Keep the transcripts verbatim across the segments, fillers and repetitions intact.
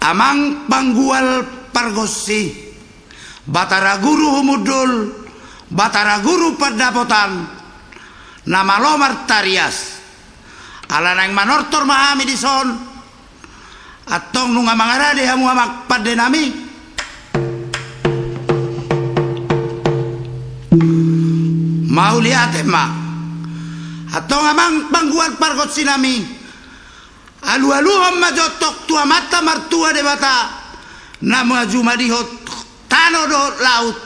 Amang panggual pargonsi, Batara Guru Humundul, Batara Guru Pandapotan, na malo martarias. Ala naeng manortor ma hami dison, antong nunga mangarade hamu amang pandenami. Mauliate ma. Antong amang panggual pargonsinami, alualuhon ma jo antong tu Amanta Martua Debata, na manjumadi tano dohot laut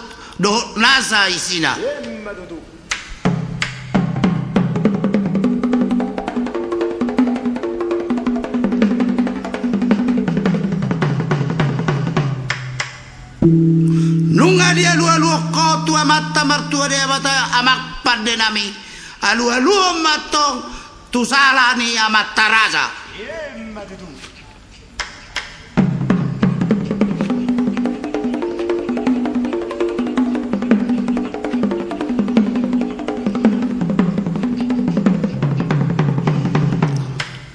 dohot nasa isina. Emma tutu. Nunga dialualuhon ho tu Amanta Martua Debata amang pandenami, alualuhon ma antong tu sahala ni amanta raja. Emma tutu.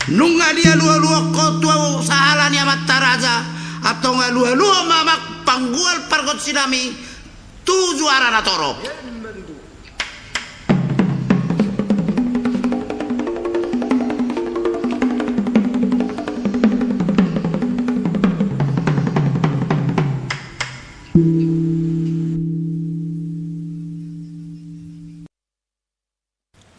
Nunga dialualuhon ho tu sahala ni amanta raja, antong alualuhon ma amang panggual pargonsinami tu juara na torop.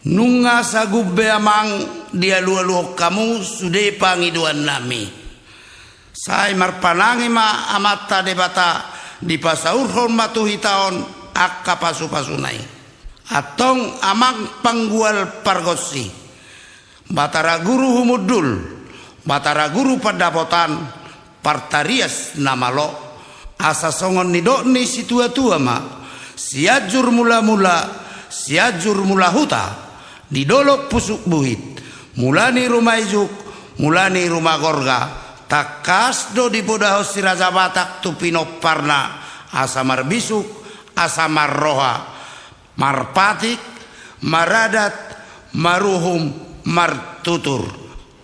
Nunga sagup be amang dialualuhon hamu sude pangidoannami. Sai marpanangi ma Amanta Debata, dipasaurhon ma tu hita on angka pasupasuna i. Antong amang panggual pargonsi, Batara Guru Humundul, Batara Guru Pandapotan, partarias na malo. Asa songon nidok ni situatua ma, Sianjur Mulamula, Sianjur Mulahuta, di Dolok Pusuk Buhit, mula ni ruma ijuk, mula ni ruma gorga, tangkas do dipodahon si Raja Batak tu pinomparna, asa marbisuk, asa marroha, marpatik, maradat, maruhum, martutur.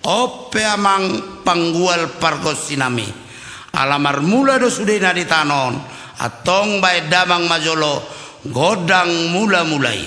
On pe amang panggual pargonsinami, ala marmula do sudena di tano on, antong baen damang ma jolo gondang mulamula i.